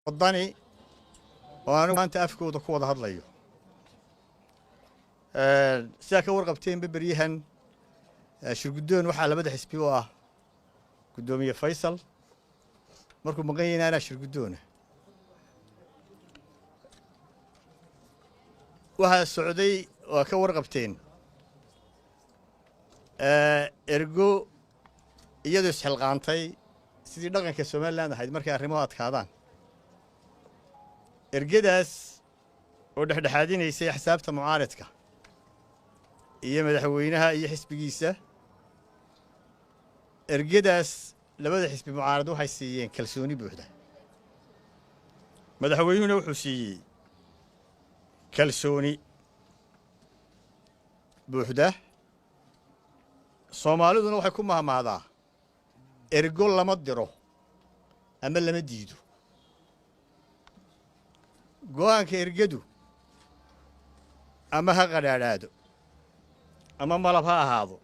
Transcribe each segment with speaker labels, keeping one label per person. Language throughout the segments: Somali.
Speaker 1: Waddani oo anigu maanta afkooda ku wada hadlayo, sidaa ka warqabteenba, beryahan shirguddoon waxaa labada xisbi u ah guddoomiye Faysal. Markuu maqan yahayna anaa shirguddoona. Waxaa socday waa ka warqabteen ergo iyadoo isxilqaantay, sidii dhaqanka Somaliland ahayd markay arrimuhu adkaadaan. Ergadaas oo dhexdhexaadinaysay axsaabta mucaaridka iyo madaxweynaha iyo xisbigiisa. Ergadaas labada xisbi mucaarad waxay siiyeen kalsooni buuxda, madaxweynuhuna wuxuu siiyey kalsooni buuxda. Soomaaliduna waxay ku mahmahdaa, "Ergo lama diro ama lama diido." Go'aanka ergadu ama ha qadhaadhaado ama malab ha ahaado,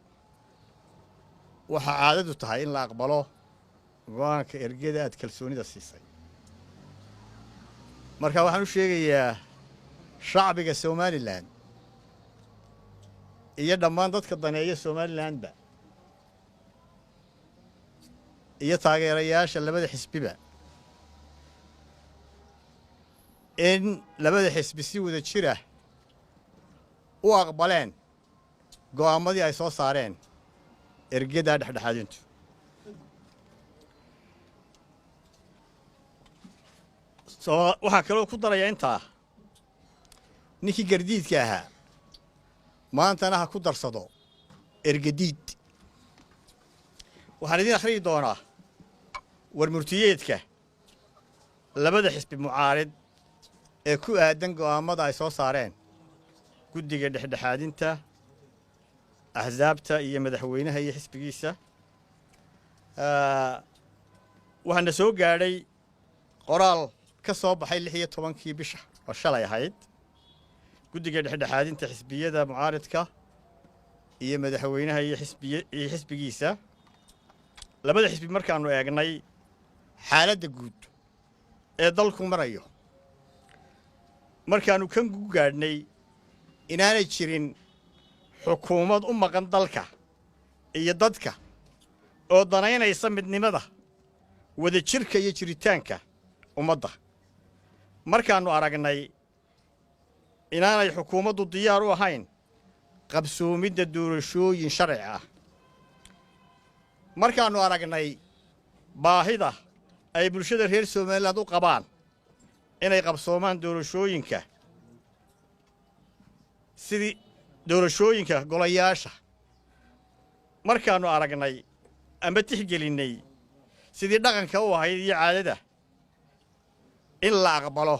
Speaker 1: waxaa caadadu tahay in la aqbalo go'aanka ergada aad kalsoonida siisay. Marka waxaan u sheegayaa shacbiga Somaliland iyo dhammaan dadka daneeya Somalilandba iyo taageerayaasha labada xisbiba in labada xisbi si wada jira u aqbaleen go'aammadii ay soo saareen ergadaa dhexdhexaadintu. Waxaa kaloo ku darayaa intaa, ninkii gardiidka ahaa maantana ha ku darsado ergadiid. Waxaan idiin akhriyi doonaa war murtiyeedka labada xisbi mucaarid ee ku aadan go'aammada ay soo saareen guddiga dhexdhexaadinta axsaabta iyo madaxweynaha iyo xisbigiisa. Waxaana soo gaadhay qoraal ka soo baxay 16-kii bisha oo shalay ahayd guddiga dhexdhexaadinta xisbiyada mucaaridka iyo madaxweynaha iyo xisbiy iyo xisbigiisa. Labada xisbi markaannu eegnay xaaladda guud ee dalku marayo, markaannu kan ku gaadhnay inaanay jirin xukuumad u maqan dalka iyo dadka oo danaynaysa midnimada, wadajirka iyo jiritaanka ummadda, markaannu aragnay inaanay xukuumaddu diyaar u ahayn qabsoomidda doorashooyin sharci ah, markaannu aragnay baahida ay bulshada reer Somaliland u qabaan inay qabsoomaan doorashooyinka, sidii doorashooyinka golayaasha, markaannu aragnay ama tixgelinnay sidii dhaqanka u ahayd iyo caadada in la aqbalo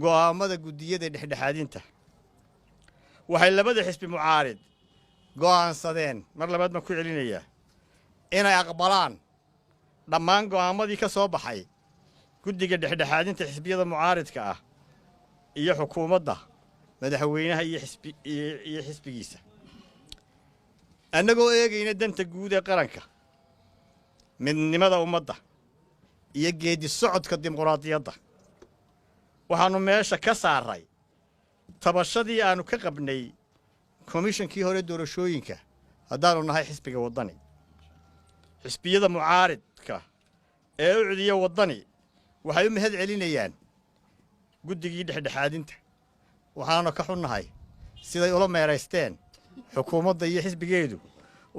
Speaker 1: go'aammada guddiyada dhexdhexaadinta, waxay labada xisbi mucaarid go'aansadeen, mar labaad baan ku celinayaa, inay aqbalaan dhammaan go'aammadii ka soo baxay guddiga dhexdhexaadinta xisbiyada mucaaridka ah iyo xukuumadda madaxweynaha iyo xisbi iyo xisbigiisa, annagoo eegayna danta guud ee qaranka, midnimada ummadda iyo geedi socodka dimuqraadiyadda. Waxaannu meesha ka saaray tabashadii aannu ka qabnay komishankii hore doorashooyinka haddaannu nahay xisbiga Waddani. Xisbiyada mucaaridka ee UCID iyo Waddani waxay u mahad celinayaan guddigii dhexdhexaadinta, waxaanu ka xunnahay siday ula meeraysteen xukuumadda iyo xisbigeedu.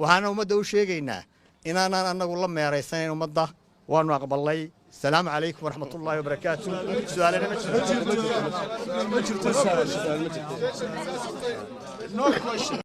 Speaker 1: Waxaana ummadda u sheegaynaa inaanaan annagu la meeraysanayn ummadda, waannu aqballay. Asalaamu calaykum waraxmatullaahi wabarakaatu. Su'aalena ma jirto.